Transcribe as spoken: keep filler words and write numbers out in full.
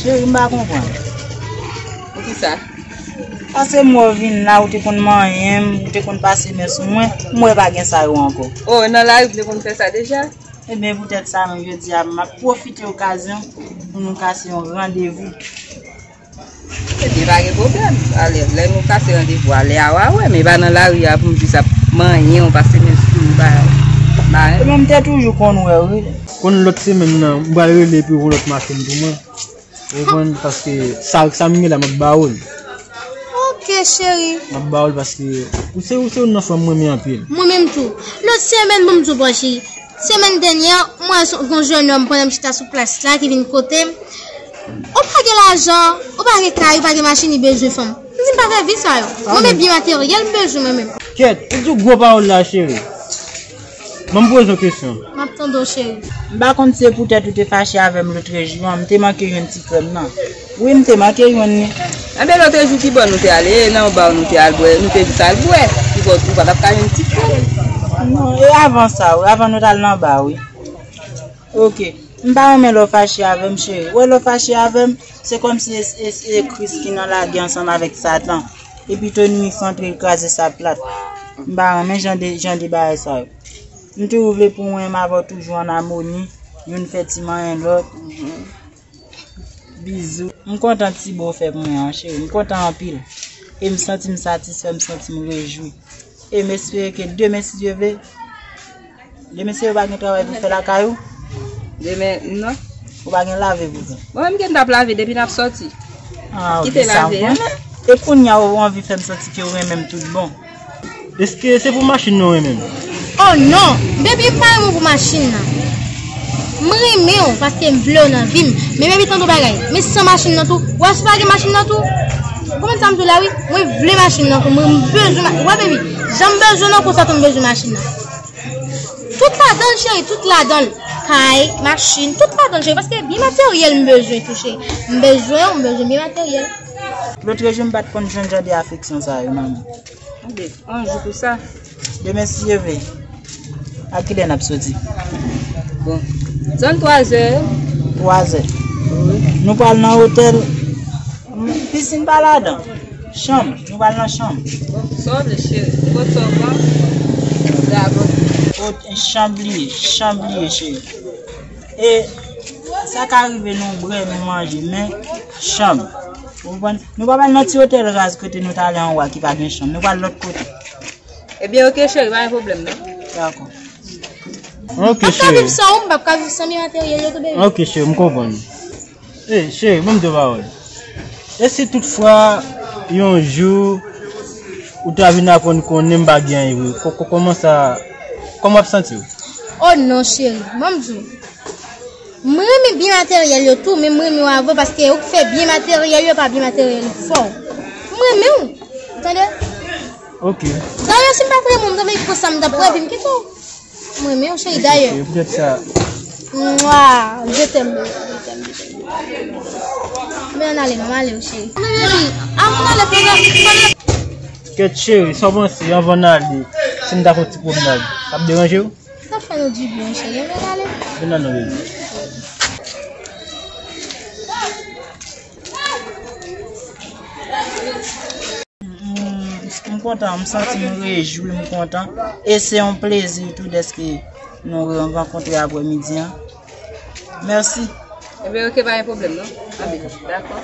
Cheri, m pa konprann. Poukisa? Paske m wè w vin la, ou te konn manyen m, ou te konn pase men sou mwen, m wè pa gen sa yo ankò. Oh, nan lari m te konn fè sa deja? Ebyen, poutèt sa menm, jodi a, m ap pwofite okazyon pou nou kase yon randevou. Ebyen, pa gen pwoblèm. Alè, lè nou kase randevou a, lè a w a wè, men pa nan lari a pou m jis ap manyen w, pase men sou m, pa, pa. Ebyen, m te toujou konn wè w, wi. Konn lòt semèn nan, m pral rele epi yon lòt machin pou mwen. Ou konprann? Paske sa, sa m gen la, m ap ba w l. Ok, cheri. M ap ba w l paske ou se, ou se youn nan fanm mwen renmen anpil. Mwen menm tou. Lòt semèn, bon, m di w, bò, cheri. Semèn dènyè, mwen, gon jennonm pandan m chita sou plas la ki vin kote m. Ou pa gen lajan, ou pa gen kay, ou pa gen machin, li bezwen fanm. M di m pa fè vi sa yo. Mwen menm byen materyèl m bezwen mwen menm. Kèt, ou di gwo pawòl la, cheri. Ban m poze w kesyon. M ap tande w, cheri. M pa konn si se poutèt ou te fache avè m lòtrejou an, m te manke jwenn ti krèm nan. Wi, m te manke jwenn li. Enben, lòtrejou ki bò nou te ale, e nan yon ba nou te al bwè, nou te jis al bwè. Ki bò ou pa t ap ka jwenn ti krèm? Non, e avan sa, wi, avan nou t al nan ba, wi. Ok. M pa renmen lè w fache avè m, cheri. Ou wè lè w fache avè m, se kòmsi e, e, e Kris ki nan lagè ansanm avèk Satan. Epi Tony Mix antre, l kraze sa plat. M pa renmen jan de, jan de bagay sa yo. M toujou vle pou mwen, m avè w toujou ann amoni, youn fè ti manyen lòt. Bizou. M kontan ti bo w fè pou mwen an, cheri. M kontan anpil. E m santi m satisfè, m santi m rejwi. E m espere ke demen, si Dye vle, demen, si ou pa gen travay pou fè lakay ou? Demen, non. Ou pa gen lave pou fè? Mwen menm ke m t ap lave depi n ap sòti. Ah, ok, kite sa lave, m konnen. E kounye a ou anvi fè m santi ke ou renmen m tout bon. Èske se pou machin nan ou renmen m? Oh non! Baby, m pa renmen w pou machin nan. M renmen w paske m vle w nan vi m. Men baby, tande yon bagay. Men san machin nan tou, w wè si w pa gen machin nan tou. Ou konprann sa m di w la, wi? Mwen vle machin nan tou. Mwen, m bezwen ma-, w wè baby, jan m bezwen nan konsa tou m bezwen machin nan. Tout ladan l, cheri, tout ladan l. Kay, machin, tout ladan l, cheri, paske byen materyèl m bezwen tou, cheri. M bezwen w, m bezwen byen materyèl. Lòtrejou m pa t konn jwenn jan de afeksyon sa yo nan men. Tande, yon jou pou sa. Demen, si Dye vle. A kilè n ap soti? Bon, zòn twazè. Twazè. Wi. Nou pral nan otèl. Pisin pa ladan. Chanm. Nou pral nan chanm. Bon, sa w vle, cheri. Nenpòt sa w pran. Dakò. Ot-, chanm li ye, chanm li ye, cheri. E sa ka rive nou bwè, nou manje, men chanm. Ou konprann? Nou pa pral nan ti otèl raz kote nou t ale anwa ki pa gen chanm. Nou pral lòt kote. Ebyen, ok, cheri, pa gen pwoblèm, non. Dakò. Ok, cheri. M ap ka viv san ou, m p ap ka viv san byen materyèl yo tou, baby. Ok, cheri, m konprann. Ey, cheri, ban m di w pawòl. E si toutfwa, yon jou, ou ta vin aprann konnen m pa gen anyen vre, kò-, kò-, kòman sa, kòman w ap santi w? Oh non, cheri, ban m di w. M renmen byen materyèl yo tou, men m renmen w avè w paske ou k fè byen materyèl yo, pa byen materyèl yo k fè w. M renmen w, tande? Ok. Dayè, si m pa t renmen w, m ta vle pran sa m t ap pran epi m kite w. M renmen w, cheri, dayè. Ok, poutèt sa. Mwa, je t'aime, je t'aime, je t'aime. Men ann ale, non, m ale, wi, cheri. Non, baby, ann ale, fò n ale. Kèt, cheri, sa w panse, anvan n ale, si m ta fè yon ti pwomnad, sa ap deranje w? Sa fè nou dibyen, cheri. Ann ale. Vin la non, baby. M, m kontan, m santi m rejwi, m kontan. E se yon plezi tou dèske nou rankontre aprè midi an. Mèsi. Ebyen, ok, pa gen pwoblèm, non? Anben, dakò.